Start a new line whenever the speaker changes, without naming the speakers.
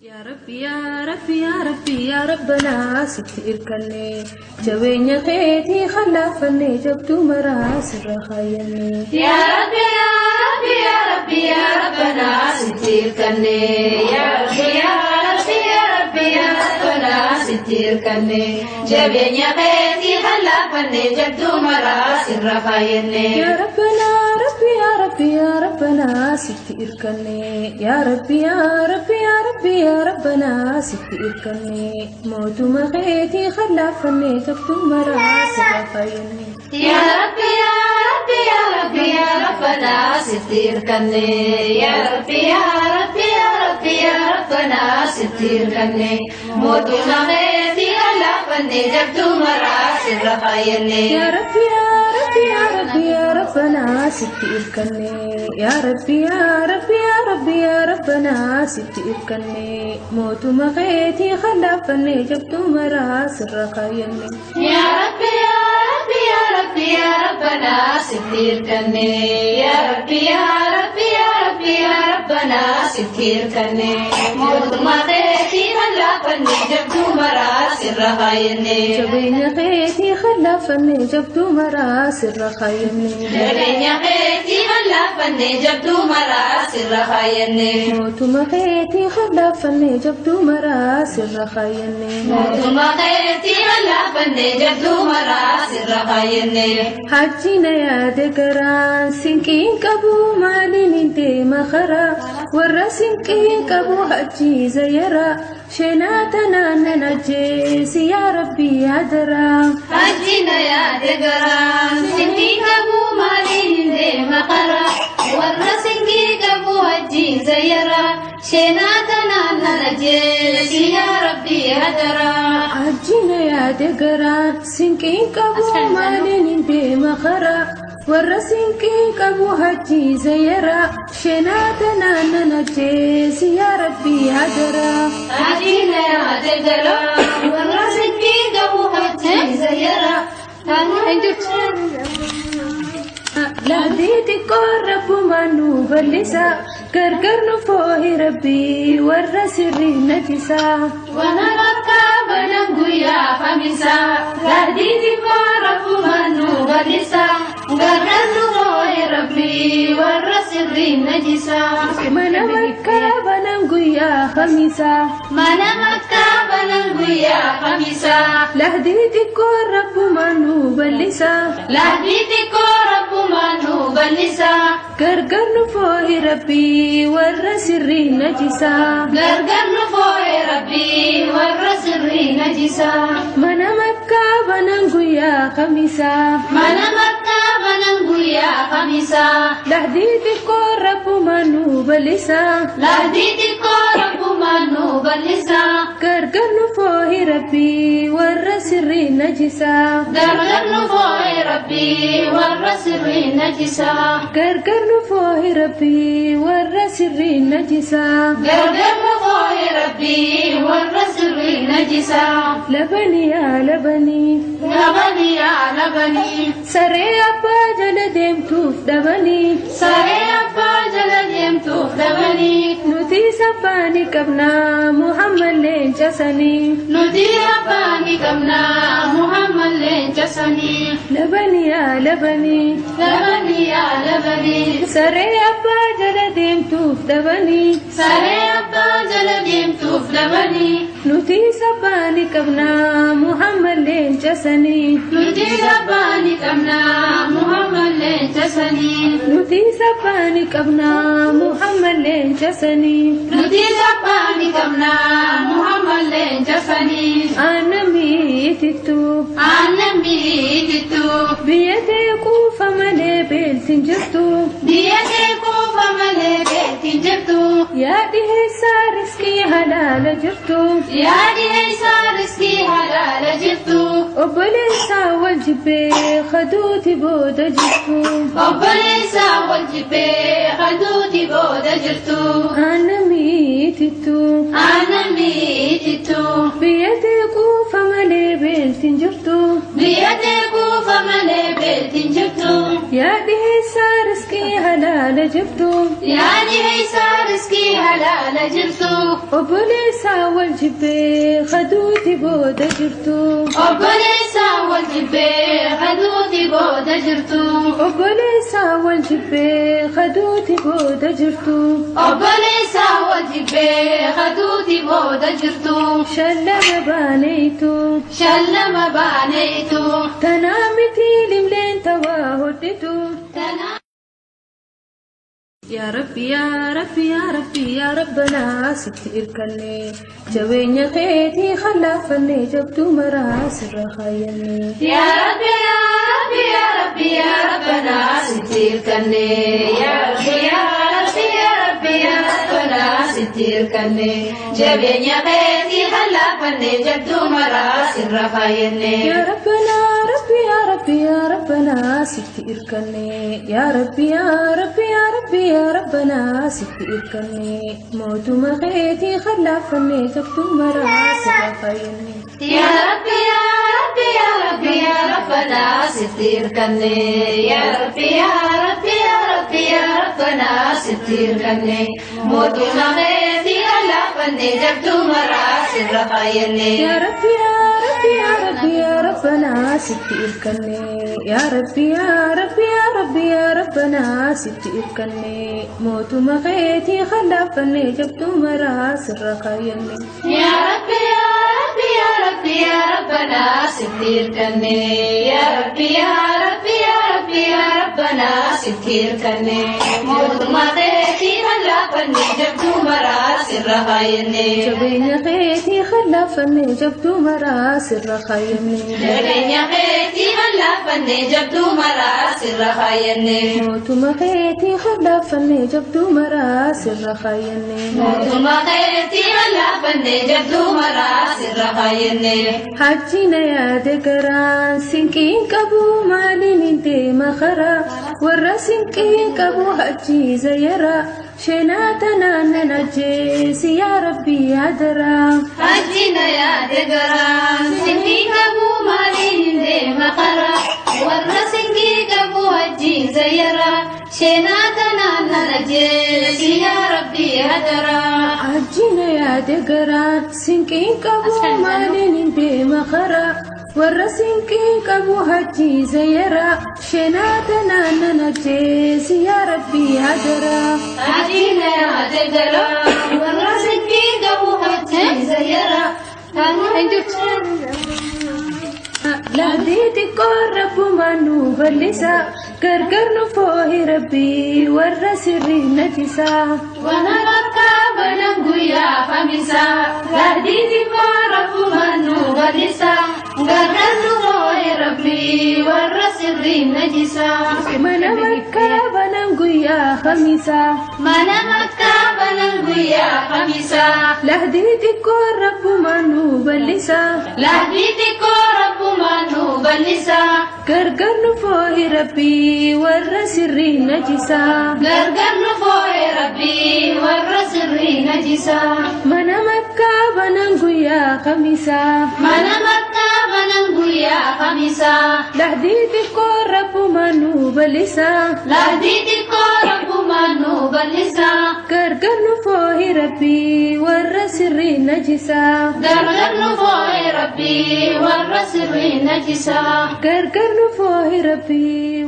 Yaa Rabbi yaa Rabbi yaa Rabbi yaa Rabbana sitti irkanne jabeenya keetii khallaafanne jabduu maraa sirra kaayyanne.
Yaa Rabbi yaa Rabbi yaa Rabbi yaa Rabbana sitti irkanne. Yaa Rabbi yaa Rabbi yaa Rabbi yaa Rabbana sitti irkanne. Jabeenya keetii khallaafanne jabduu maraa sirra kaayyanne.
Yaa Rabbana Rabbi yaa Rabbi yaa Rabbana sitti irkanne. Yaa Rabbi yaa Rabbi yaa Rabbi yaa Rabbana sitti irkanne. Mootummaa keetii khallaafanne jabduu maraa sirra kaayyanne.
Yaa Rabbi yaa Rabbi yaa Rabbi yaa Rabbana sitti irkanne. Yaa Rabbi yaa Rabbi yaa Rabbi yaa Rabbana sitti irkanne. Mootummaa keetii khallaafanne jabduu maraa sirra kaayyanne.
Yaa Rabbi yaa Rabbi yaa Rabbi yaa Rabbana sitti irkanne. Yaa Rabbi yaa Rabbi yaa Rabbi yaa Rabbana sitti irkanne. Mootummaa keetii khallaafanne jabduu maraa sirra kaayyanne.
Yaa Rabbi yaa Rabbi yaa Rabbi yaa Rabbana sitti irkanne. Yaa Rabbi yaa Rabbi yaa Rabbi yaa Rabbana sitti irkanne. Mootummaa keetii khallaafanne jabduu maraa sirra kaayyanne.
Jabeenya keetii khallaafanne jabduu maraa sirra kaayyanne.
Jabeenya keetii khallaafanne jabduu maraa sirra kaayyanne.
Mootummaa keetii khallaafanne jabduu maraa sirra kaayyanne.
Mootummaa keetii khallaafanne jabduu maraa sirra kaayyanne.
Hajjina yaade garaan sinqiin qabu maaliin hin deema karaa warra sinqiin qabu hajjii zayyaraa sheenaa tanaan nan ajjeesi yaa Rabbi yaadaraa.
Hajjina yaade garaan sinqii qabu maaliin hin deema karaa warra sinqii qabu hajjii zayyaraa sheenaa tanaan nan ajjeesi yaa Rabbi hadaraa.
Hajjina yaade garaan sinqiin qabu maaliin hin deema karaa warra sinqiin qabu hajjii zayyaraa sheenaa tanaan nan ajjeesi yaa Rabbi yaadaraa.
Hajjina yaade garaan warra sinqii qabu hajjii zayyaraa.
Laadii xiqqoo rabbumaan nu bal'isa gargar nu foohi rabbii warra sirrii najisa.
Wana bakka banan guyyaa kamisaa laadii xiqqoo rabbumaan nu bal'isa gargar nu foohi rabbii warra sirrii najisaa.
Mana makkaa banan guyyaa kamisaa
Mana makkaa banan guyyaa kamisaa
laadii xiqqoo rabbumaan nu bal'isa
laadii xiqqoo rabbumaan nu bal'isa
gargar nu foohi rabbii warra sirrii najisa.
Gargar nu foohi rabbii warra sirrii najisaa.
Mana makkaa banan guyyaa kamisaa
Mana makkaa banan guyyaa kamisaa
laadii xiqqoo rabbumaan nu bal'isa.
Laadii xiqqoo rabbumaan nu bal'isa.
Gargar nu foohi rabbii warra sirrii najisa.
Gargar nu foohi rabbii warra sirrii najisaa.
Gargar nu foohi rabbii warra sirrii najisa.
Gargar nu foohi rabbii warra sirrii najisaa.
Labanii yaa labanii
Labanii yaa labanii
saree abbaa jala deemtuuf dhabanii
saree abbaa jala deemtuuf dhabanii
nuti sabbaani qabnaa Muhammad leenca sanii.
Nuti abbaa ni qabnaa Muhammad leenca sanii.
Labanii yaa labanii
Labanii yaa labanii
saree abbaa jala deemtuuf dhabanii
saree abbaa jala deemtuuf dhabanii
nuti sabbaani qabnaa Muhammad leenca sanii.
Nuti abbaa ni qabnaa Muhammad leenca sanii.
Nuti sabbaani qabnaa Muhammad leenca sanii.
Nuti abbaa ni qabnaa Muhammad leenca sanii.
Aannan mi'itittu
Aannan mi'itittu
biyya tee quufa malee beelti hin jirtu.
Biyya tee quufa malee beelti hin jirtu.
Yaa dhiheessaa riskii halaala jirtu.
Yaa dhiheessaa riskii halaala jirtu.
Obboleessaa wal jibbee kaduuti booda jirtu.
Obboleessaa wal jibbee kaduuti booda jirtu.
Aannan mi'itittu
Aannan mi'itittu
biyya tee quufa malee beelti hin jirtu.
Biyya tee quufa malee beelti hin jirtu.
Yaa dhiheessaa riskii halaala jirtu.
Yaa dhiheessaa riskii halaala Awwaala jirtu.
Obboleessa wal jibbee kaduuti booda jirtu.
Obboleessa wal jibbee kaduuti booda jirtu.
Obboleessa wal jibbee kaduuti booda jirtu.
Obboleessa wal jibbee kaduuti booda jirtu.
Shallama baaneetu.
Shallama baaneetu.
Tanaa miti limleen tawaa hodhitu. يا ربي يا ربي يا ربي يا ربنا ستي إركني جوين خيتي خلافني جبتو مراس الرخايني
يا ربي يا ربي يا ربي يا ربنا ستي إركني يا ربي يا ربي يا ربي يا ربنا ستي إركني جوين خيتي خلافني جبتو مراس الرخايني
يا ربنا ربي يا ربي يا ربنا ستي إركني يا ربي يا ربي يا ربي يا ربنا ستي إركني موت مخيتي خلافني جبتو مراس الرخايني
يا ربي يا ربي يا ربي يا ربنا ستي إركني يا ربي يا ربي يا ربي يا ربنا ستي إركني موت مخيتي خلافني جبتو مراس الرخايني
يا ربي يا ربي يا ربي يا ربنا ستي إركني يا ربي يا ربي يا ربي يا ربنا ستي إركني موت مخيتي خلافني جبتو مراس الرخايني
يا ربي يا ربي يا ربي يا ربنا ستي إركني يا ربي يا ربي يا ربي يا ربنا ستي إركني موت مخيتي خلافني جبتو مراس الرخايني
جبين خيتي خلافني جبتو مراس الرخايني
جبين خيتي خلافني جبتو مراس الرخايني
موت مخيتي خلافني جبتو مراس الرخايني
موت مخيتي خلافني جبتو مراس الرخايني
حجينا يا دكران سنكين كبو مالين انتي مخرا ورا سنكين كبو حجي زيرا شناتنا ننجيس يا ربي يا درا
حجينا يا دكران سنكين كبو مالين انتي مخرا ورا سنكين كبو حجي زيرا شناتنا ننجيس يا ربي يا درا
حجينا يا دكران سنكين كبو مالين انتي مخرا ورا سنكين كبو حجي زيرا شناتنا ننجيس يا ربي يا درا
حجينا يا دكران ورا سنكين كبو حجي زيرا
لهديتي قرب ما نوبلسا غرغر نفوه ربي ورا سري نجسا
وانا مكة بنغويا خميسا لهديتي قرب ما نوبلسا غرغر نفوه ربي ورا سري نجسا
من مكة بنغويا خميسا
من مكة بنغويا خميسا
لهديتي قرب ما نوبلسا
لهديتي قرب ما نوبلسا
غرغر نفوه ربي ورا سري نجسا
غرغر نفوه ربي ورا سري نجسا
من مكة بنغويا خميسا
من مكة بنغويا خميسا
لهديتي قرب ما نوبلسا
لهديتي قرب ما نوبلسا
غرغر نفوه ربي ورا سري نجسا
غرغر نفوه ربي ورا سري نجسا
غرغر نفوه ربي.